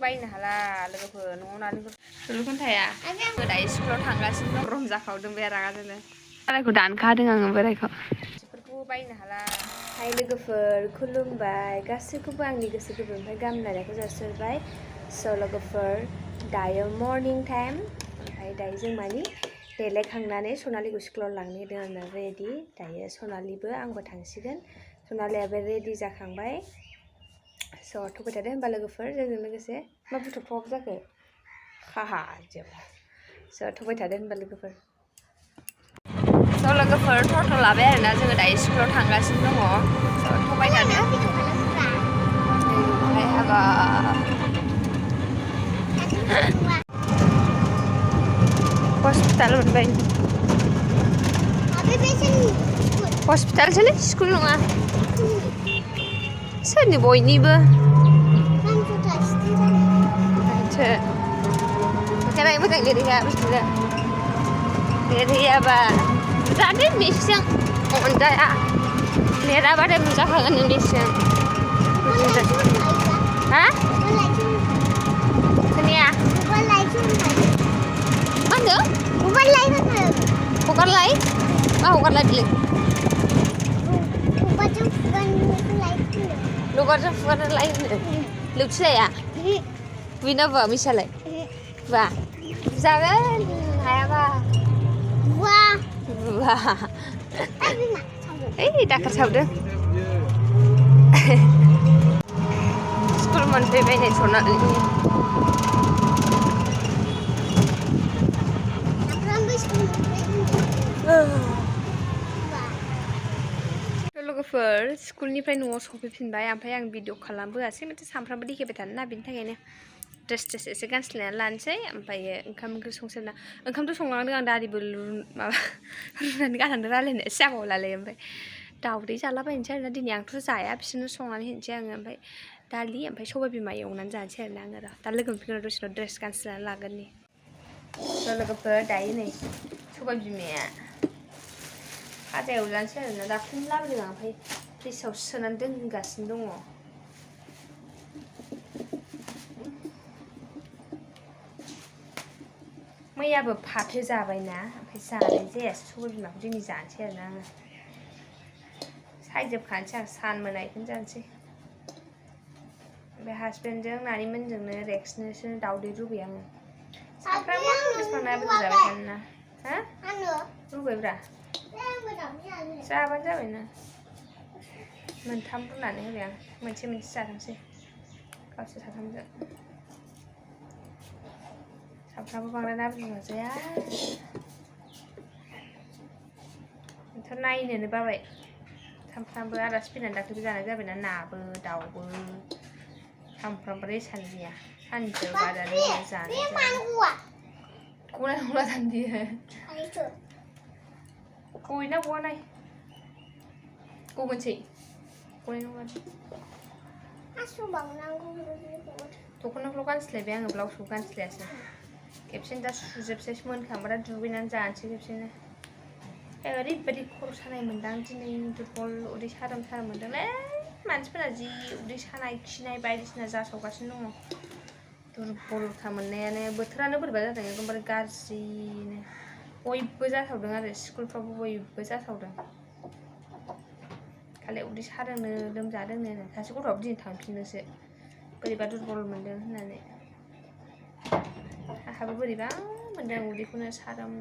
बायनो हाला लोगोफोर न'आव नालेंखर खोन्थाया दायो स्कुलाव थांगासिनो दं रंजाखावदों बे रागा जोंनो सालायखौ दानखादों आङो बोरायखौ बेफोरखौ बायनो हाला हाय लोगोफोर खुलुमबाय गासैखौबो आंनि गोसो गोरबोनिफ्राय गाहाम हामलायनायखौ जासिहरबाय स' लोगोफोर दायो मर्निं टाइम ओमफ्राय दायो जों मानि देलायखांनानै सनालिखौ स्कुलाव लांनो होदों आंना रेडि दायो सनालिबो आंबो थांसिगोन सनालियाबो रेडि जाखांबाय स' थ'बाय थादो होनबा लोगोफोर जोंजों लोगोसे मा बुथुब जाखो हाहा जोब स' थ'बाय थादो होनबा लोगोफोर स' लोगोफोर टट' लाबाय आरोना जोङो दायो स्कुलाव थांगासिनो दङ स' थ'बाय थादो ओमफ्राय हाबा हस्पिटाल मोनबाय हस्पिटाल सोलै स्कुल नङा सोरनि बयनिबो मोजाङै मोजां लिरहैया बिसोरो लिरहैयाबा बुजादो मिसजों अनजाया लिराबाथाय बुजाखागोन इंलिसजों हा खोनाया मा होनदों हगारलाय मा हगारलाय बिलाय लबारजों फुगारलाय होनो लौथि लाया बुयोना बुवा मिसालाय बुवा बुजागोन हायाबा बुवा ओइ दाखोर सावदों स्कुल मोनफैबाय नै सनालिनि लोगोफोर स्कुलनिफ्राय न'आव सफैफिनबाय ओमफ्राय आं भिडिअ खालामबोआसै माथो सानफ्रामबो देखायबाय थानो ना बेनि थाखायनो ड्रेस एसे गानस्लायनानै लानोसै ओमफ्रायो ओंखाम ओंख्रि संसैना ओंखामथ' संलांदों आं दालिबो माबा रुनानै गालांदों रायलायनायसो जाबावलालै ओमफ्राय दाउदै जालाबायनोसै आरोना दिनै आंथ' जाया बिसोरनो संनानै होनोसै आङो ओमफ्राय दालि ओमफ्राय सबाय बिमा एवनानै जानोसै आरोना आङो दा लोगो मोनफिनगोन दसेनो ड्रेस गानस्लायनानै लागोन नि लोगोफोर दायो नै सबाय बिमाया भाजा एवजानोसै आरोना दाख्लैनो लाबोदों आं ओमफ्राय फ्रिजआव सोनानै दोनगासिनो दङ मैयाबो फाथो जाबायना ओमफ्राय जानाय जायासै सबाय बिमाखौ दिनै जानोसै आरोना आङो सायजोबखानोसै आं सान मोनायखौनो जानोसै ओमफ्राय हासबेन्डजों नानिमोनजोंनो रेक्सनोसो दाउदै रुबाय आङो सानफ्रामबो बेसेबां ना बेदर जाबाय थानोना हा रुबायब्रा जाबानो जाबायना मोनथाम रुनानै होबाय आं मोनसे जाथोंसै गावसोर साथामजों सानफ्रामबो बांद्राय ना बेदर जाया आंथ' नायनोनो बाबाय सानफ्रामबो आलासि फैनानै दाख्लैबो जानाय जाबायना नाबो दाउबो सानफ्रामबो रेसान गैया सानसे बाजारनि जानाय गनाय नंला दान्दियो गयोना गवा नाय गगोनसै गनाय नंला दख'नाखौल' गानस्लायबाय आङो ब्लाउसखौ गानस्लायासै खेबसेनो दा सुजोबसै मोनखांबाथाय दुगैनानै जानोसै खेबसेनो ओरैबायदि खर' सानाय मोनदां दिनै दुरबल उदै सारोम मोनदोंलै मानसिफोरा जि उदै सानाय खिनाय बायदिसिना जासावगासिनो दङ दुरबलखा मोननायानो बोथोरानो बोरैबा जादों एकदमबारे गाज्रिनो बयबो जासावदों आरो स्कुलफ्रावबो बयबो जासावदों खालि उदै सादोंनो लोमजादोंनो सासे गथ'आबो दिनै थांफिनदोंसो बोरैबा दुरबल मोनदों होननानै आंहाबो बोरैबा मोनदों उदैखौनो सारोम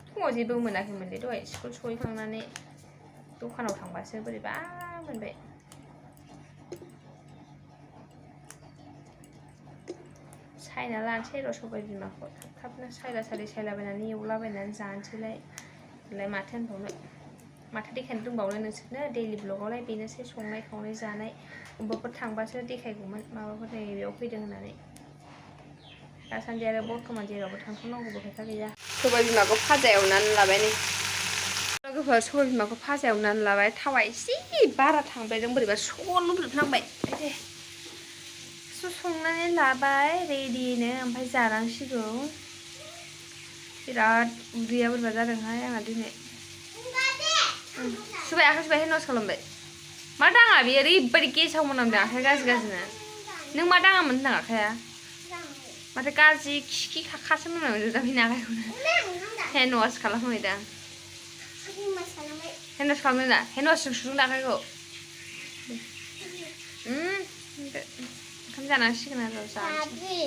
फुङाव जेबो मोनाखैमोनलै दहाय स्कुल सहैखांनानै दखानाव थांबासो बोरैबा मोनबाय सायना लानोसै र' सबाय बिमाखौ थाबनो सायलाबायनानै एवलाबायनानै जानोसैलाय माथो होनबावनो माथो देखायनो दंबावनो नोंसोरनो दैलि ब्लगावलाय बेनोसै संनाय खावनाय जानाय अबेबाफोर थांबासो देखायगौमोन माबाफोर नै बेयाव फैदों होननानै दासान्दि आरो बर्थमान जेरावबो थांथ'नांगौबो खोथा गैया सबाय बिमाखौ भाजा एवनानै लाबाय नै लोगोफोर सबाय बिमाखौ भाजा एवनानै लाबाय थावा एसे बारा थांबायदों बोरैबा सल'जोबनांबाय संनानै लाबाय रेडिनो ओमफ्राय जानांसिगौ बिराद उदैया बोरैबा जादोंहाय आंहा दिनै सुबाय आखाइ सुबाय हेन्ड वास खालामबाय मा दाङा बेयो ओरैबायदि गेसाव मोनामदों आखाइ गाज्रि नों मा दाङामोन होनदों आखाइया माथो गाज्रि खि खाखासो मोनामजोबदों आखाइखौनो हेन्ड वास खालामहैदां हेन्ड वास खालामदों ना हेन्ड वासजों सुदों आखाइखौ ओंखाम जानांसिगोन आरो जानोसै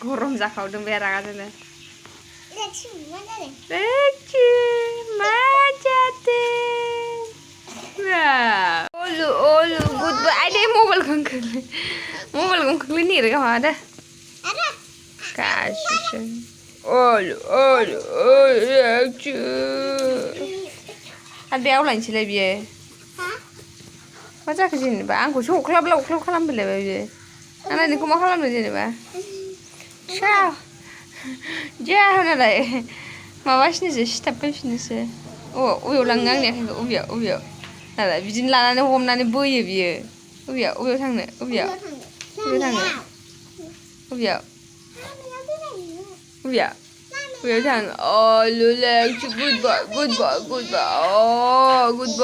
गरम जाखावदों बे रागा जोंनो मा जादों Olu, good boy. Ada mobile kan ni reka ada. Kasih. Olu, cu. Ada yang lain sih lebih. Macam apa sih ni, ba? Angku cuma kelab kalam bela lebih. Anak ni kuma kalam bela ni, ba? Ciao. Jangan ada. Mawas ni sih, tapi ni sih. Oh, uyu langgang ni kan, uyu. Nada, bikin lana ni homna ni boye biye. Uyu thangnya, uyu thangnya. Uyu thang. Oh, lulek, good boy. Oh, good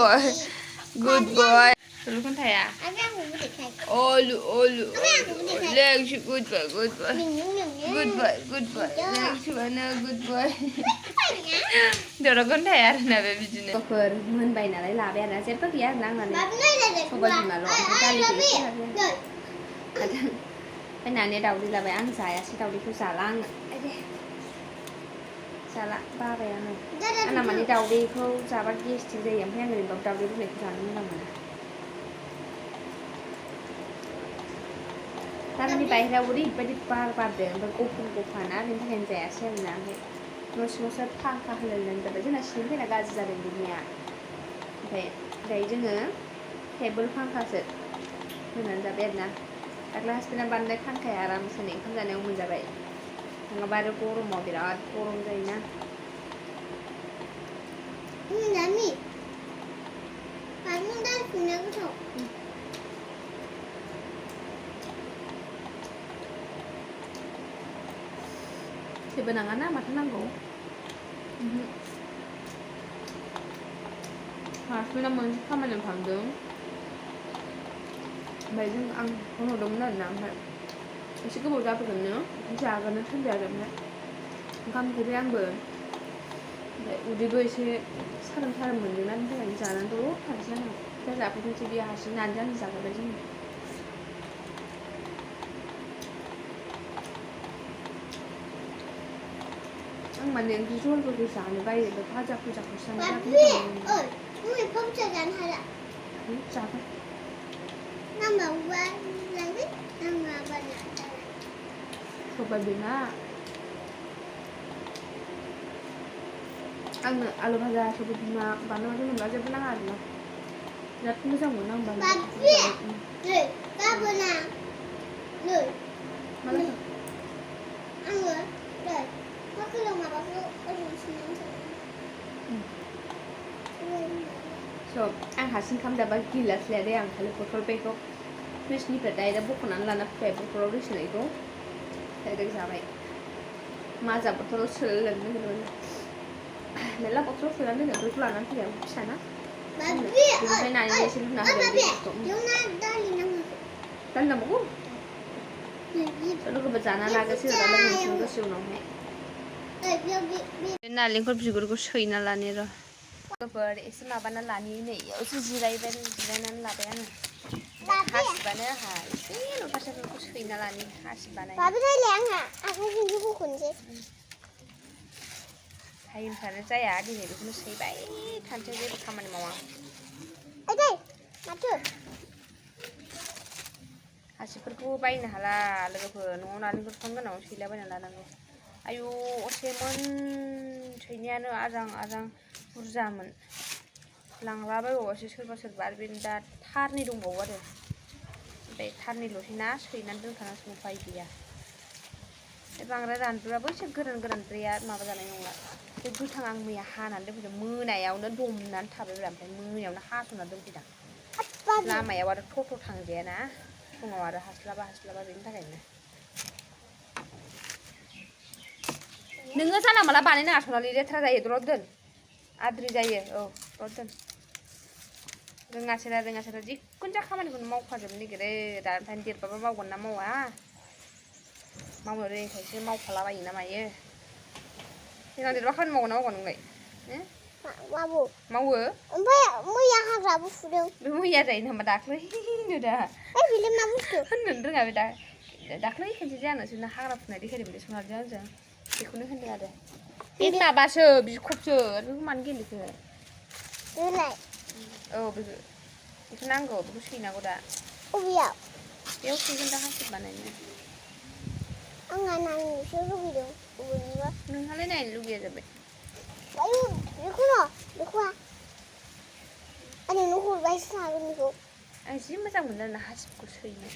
boy. Tulu kan thaya. Oh, lulek, good boy. Good boy. Good boy. Doro kan thaya na bikin. Koper, mun bay na lay labe na. Siapa dia nang nani? Coba di malu. Kita lihat ini. Ada. Penanya daud di labe ang saya si daud itu salang. Salah apa ya nih? Anak mani daud itu sahabat dia sendiri yang punya ngirim daud itu nih sana mana? Tapi ni bay daud itu pada par deh, berkumpul na, ini kan saya sih nang. Masa pangkah lain tapi jenis sini nak gaji dari dunia. Okay, dari jenis table pangkah set. Mana dah berna. Kelas penambang kan kayak aram sini kan dah yang menjadi. Angga baru kurung mau birat kurung jadinya. Nami. Kamu dah punya tu. Sebenarnya macam nanggo. Harusnya mình không ăn phẳng đứng. Bây giờ ăn không được đúng lần nào hết. Chỉ có một gia phần nữa, già và nó thân già rồi đấy. Không thì ăn bữa. Vậy 우리도 이제 사람 문제는 내가 이제 안 한다고 하잖아. 그래서 앞으로 집에 하시는 안전 자가 되지. mà nên đi xuống cái sáng này bay để phá chặt sáng ra cái ơi người không chờ gắn hay là chặt thôi năm mà qua là biết năm mà bạn không phải biển á ăn alo bhaja so mà bạn nói mình nói cho nó ăn mà rất mới xong một năm bạn ba bữa nào rồi ăn rồi rồi So, ang hasil kam dapat gilas lede ang kali botol peko. Terus ni pedai dah bukan lana pe botol ris na itu. Saya dah sampai. Masa botol sel lagi ni. Nela botol sel lagi ni tu lana tu yang sana. Babi. Saya nanya dia sini nak ada. Yang nak dali nama. Dan nama aku. Lalu kebetulan lagi sih dalam musim tu sih nama. नालेंखर बिगुरखौ सैना लानि र' लोगोफोर एसे माबाना लानि नै एयावसो जिरायनानै लाबाय आङो हासिबानो आंहा एसेल' फारसेफोरखौ सैना लानि हासिबानाय टाइमफ्रानो जाया दिनै बेखौनो सैबाय थानोसै जेबो खामानि मावा हासिबफोरखौ बायनो हाला लोगोफोर न'आव नालेंखर बिफां गोनाङाव सैलाबायना लानांगौ आयु असेमोन सैनायानो आजां बुरजामोन लांलाबायबावबासो सोरबा आरो बेनो दा थारनै दंबावो आरो ओमफ्राय थारनैल'सै ना सैनानै दोनखानांसिगौ उफाय गैया बांद्राय रानद्रायाबो एसे गोरानद्राया माबा जानाय नंला बे गोथां आं मैया हानानै दोनफैदों मोनायावनो दमनानै थाबाय ओमफ्राय मोनायावनो हास'ना दोनफैदां लामायाव आरो टट' थांजायाना फुङाव आरो हास्लाबा बेनि थाखायनो नोङो जानला माला बानायनाङा सनालि लेथ्रा जायो दलद दोन आद्रि जायो औ दलद दोन रोङासोरा जिखुनु जा खामानिखौनो मावफाजोबनो नागिरो दा ओमफ्राय देरबाबा मावगोन ना मावा मावनो रोङिखायसो मावफालाबायो ना मायो देनां देरबा खामानि मावगोन ना मावा नोंलाय मावो ओमफ्राय मैया हाग्राबो फुदों बे मैया जायो नामा दाख्लै दा बेलाय मा बुस्थु होननोनो रोङा बे दाख्लै खनसे जायानोसो ना हाग्रा फुनाय देखायदों बे सनालिजों आंजों बेखौनो होनदों आरो बे माबासो बिखबसो बेखौ मानो गेलेखो बेलाय औ बेखौ नांगौ बेखौ सैनांगौ दा अबेयाव बेयाव सैगोन दा हासिब बानायनो आंहा नायनोसो लुगैदों बबेनिबा नोंहालाय नायनो लुगैया जाबाय आयु बेखौ आं नोंनो हरबायसो थागोन बेखौ आं जि मोजां मोनो आरोना हासिबखौ सैनो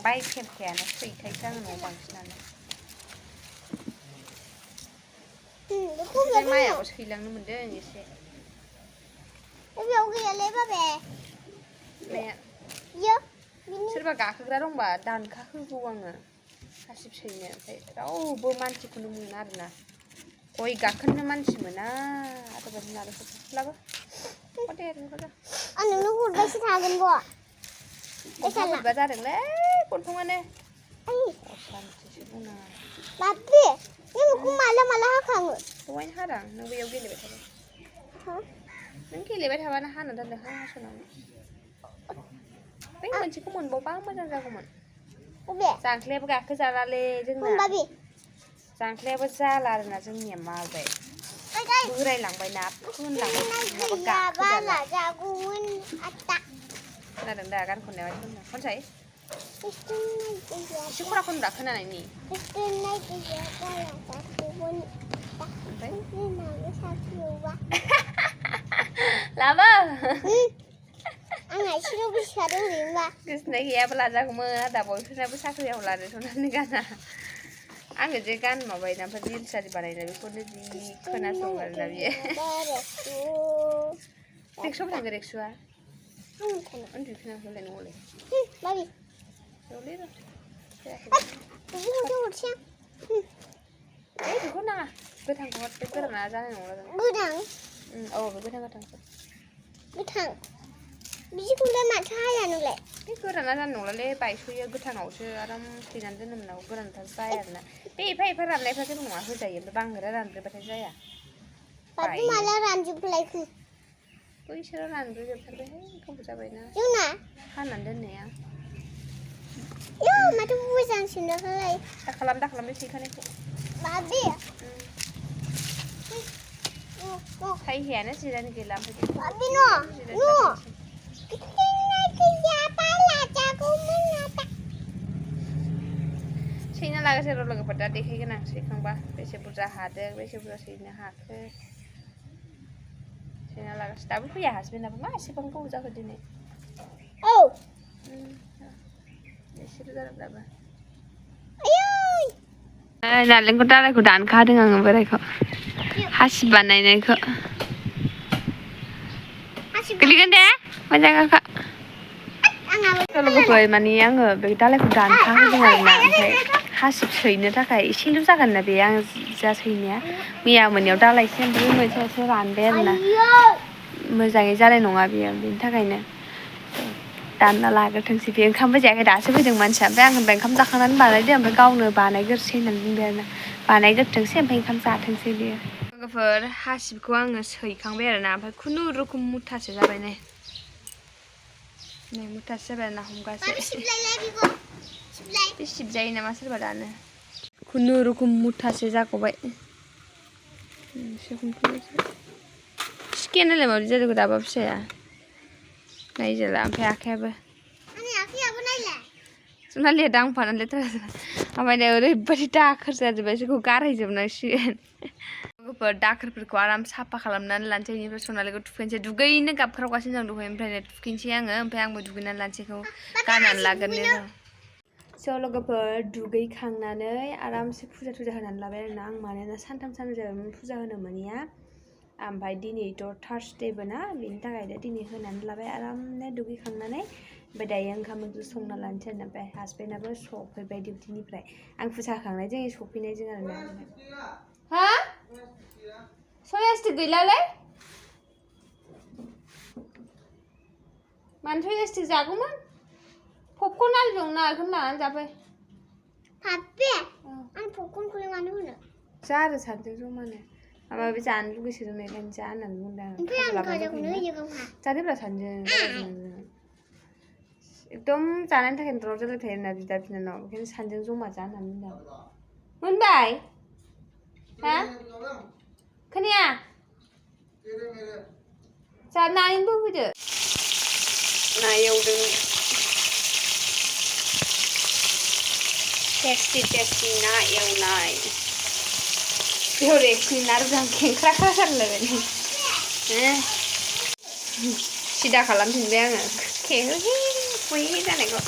बायफेरखायानो सैखायोसो आङो न'आव बांसिनानो बे मायाबो सैलांनो मोन्दों एसे बेयाव गैयालै बाबे माया बियो सोरबा गाखोग्रा दंबा दानखा होगौ आङो हासिब सैनो ओमफ्राय रावबो मानसिखौनो मोना आरोना गय गाखोनो मानसि मोना आरो नालेंखरलाबो आं नोंनो हरबायसो थागोन गन्थं बोरैबा जादोंलै गन्थंआनो सानसेसो बुंनाङा बाबे नों बेखौ माला हाखाङो दहायनो हादां नों बैयाव गेलेबाय थाबा नों गेलेबाय थाबानो हानो दोनदोंहां हास'नानै बै मोनसेखौ मोनबावबा मोजां जागौमोन जांख्लायाबो गाखोजालालै जोंना जांख्लायाबो जाला आरोना जोंनिया माबाय बोरायलांबायना फोनलांबाय माबा गाखोजाला खोनादों दा गान खननाया मानसिफोरना खनसाय एसे खरा खनब्रा खोनानायनि लाबो आंहा एसेल' गोसोखादों ओरैनोबा गोसोनाय गैयाबो लाजागौमोन आदा बयफोरनाबो साख्रियाव लानो सनालि गाना आङो जे गान माबायोना ओमफ्राय रिल्स आरि बानायना बेखौनो जि खोनासङो आरोना बियो रेक्स'आव थांगो रेक्स'आ उन्दुफिनाखैलाय न'आवलाय बेखौ नाङा गोथांखौ हर बे गोराना जानाय नंला गोथां औ बे गोथां बिदिखौलाय माथो हाया नोंलाय बे गोराना जानाय नंलालै बायस'यो गोथाङावसो आराम सैनानै दोननो मोननांगौ गोरानथार जाया आरोना बे एफा राननायफ्रा जेबो नङा होजायो ओमफ्राय बांद्राय रानद्रायबाथाय जाया माला रानजोबलायखो बैसोरो रानद्रायजोबथारबायहाय गोबाव जाबायना जोंना हानानै दोननाया माथो मोजांसो दाखालै दा खालाम बे सैखानायखौ बाबे खायहायानो जिरानो गैला सैना लागासै र' लोगोफोर दा देखायगोन आं सैखांबा बेसे बुरजा हादों बेसे बुरजा सैनो हाखो सैना लागासै दाबो फैया हासबेन्डआबो मा एसेबां गोबाव जाखो दिनै एसेल' जादों दाबो नालेंखर दालायखौ दानखादों आङो बोरायखौ हासिब बानायनायखौ गोलैगोन दे मोजां गाखो लोगोफोर माने आङो बे दालायखौ दानखा होदों आरोना ओमफ्राय हासिब सैनो थाखाय एसेल' जागोन ना बे आं जा सैनाया मैया मोनायाव दालायसे ओमफ्राय मोनसेयासो रानबाय आरोना मोजाङै जानाय नङा बेयो बेनि थाखायनो दानना लाग्रोथोंसै बे ओंखामबो जायाखै दासो फैदों मानसिया ओमफ्राय आं होनबाय ओंखाम जाखांनानै बानायदो ओमफ्राय गावनो बानायग्रोसै होननानै बुंबाय आरोना बानायग्रोथोंसै ओमफ्राय ओंखाम जाथोंसै बेयो लोगोफोर हासिबखौ आङो सैखांबाय आरोना ओमफ्राय खुनुरुखुम मुथासे जाबाय नै मुथासे जाबाय आरोना हमगासे बे सिबजायो नामा सोरबा दानो खुनुरुखुम मुथासे जागबाय सिकेनालाय माबायदि जादों दाबा फिसाया नायजाला ओमफ्राय आखायाबो सनालिया दांफानानै लेथ्रा ओमफ्राय ओरैबायदि दाखोर जाजोब्बाय सोरखौ गारहैजोबनांसिगोन लोगोफोर दाखोरफोरखौ आराम साफा खालामनानै लानोसै बेनिफ्राय सनालिखौ थुखैनोसै दुगैनो गाबख्रावगासिनो दं दहायनिफ्रायनो थुखैनोसै आङो ओमफ्राय आंबो दुगैनानै लानोसैखौ गाननानै लाग्रोनो स' लोगोफोर दुगैखांनानै आरामसे फुजा होनानै लाबाय आरोना आं मानोना सानथाम सानब्रै जाबायमोन फुजा होनो मोनिया ओमफ्राय दिनैथ' थार्सडेबो ना बेनि थाखायनो दिनै होनानै लाबाय आरामनो दुगैखांनानै ओमफ्राय दायो ओंखाम ओंख्रि संना लानोसै आरोना ओमफ्राय हासबेन्डआबो सफैबाय डिउटिनिफ्राय आं फुजा होखांनायजों सफैनायजों आरोना हा सया स्टिक गैलालै मानोथो गेस्टिक जागौमोन पपकर्न आलु दंना बेखौनो लानानै जाफै पापे आं पपकर्नखौलाय मानो होनो जा आरो सानैजों जमानो माबा बे जानो लुगैसोदों बेखायनो जा होननानै बुंदों आं ओमफ्राय आं गावखौनो होयो गावहा जादोब्रा सानैजों एकदम जानायनि थाखायनो र' जालाय थायो ना बिदा बिनानाव बेखायनो सानैजों जमा जा होननानै बुंदों मोनबाय हा खोनाया जा नानैबो होफैदो ना एवदों टेस्टि ना एवनाय बेयाव रेक्सनि ना रुजां खेंख्रा जालायबाय सिदा खालामफिनबाय आङो खेहे खुहे जानायखौ